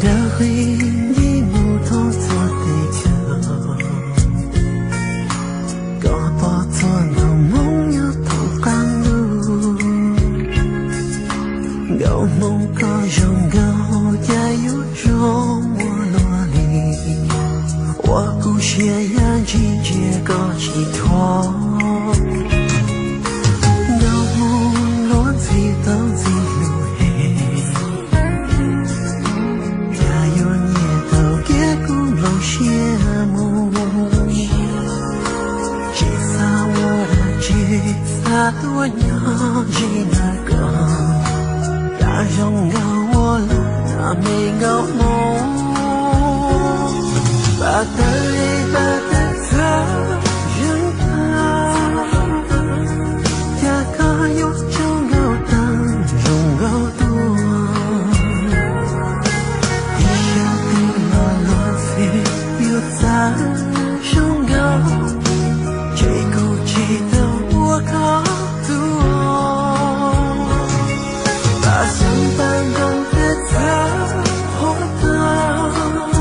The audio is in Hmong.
Ntawm qhib ntsej muag thoob txhua teb chaws, koj pom txhua nkauj hmoob nyob thoob qab ntuj. Nkauj hmoob koj zoo nkauj cas yuav zoo ua luaj li, ua kuv siab yam ntsis ntsia koj tsis thuam. Nkauj hmoob luag ntxhi tau ntxim hlub heev, cas yuav nyiam tau kev kuv nplooj siab mus. Tsis xav ua dab tsi, xav tuaj nyob ze ntawm koj, cas zoo nkauj ua luaj na me nkauj hmoob. Pab tawg li pab tawg txhawv zeeg tag, cas koj yuav tsaug nkauj tag zoo nkauj tuaj. Ib zaug twg los luag ntxhi yuav txawv zoo nkauj, ces kuv tsis tau ua koj tus. Pab xeeb pab ntoo thiab txhawv qhuav tag,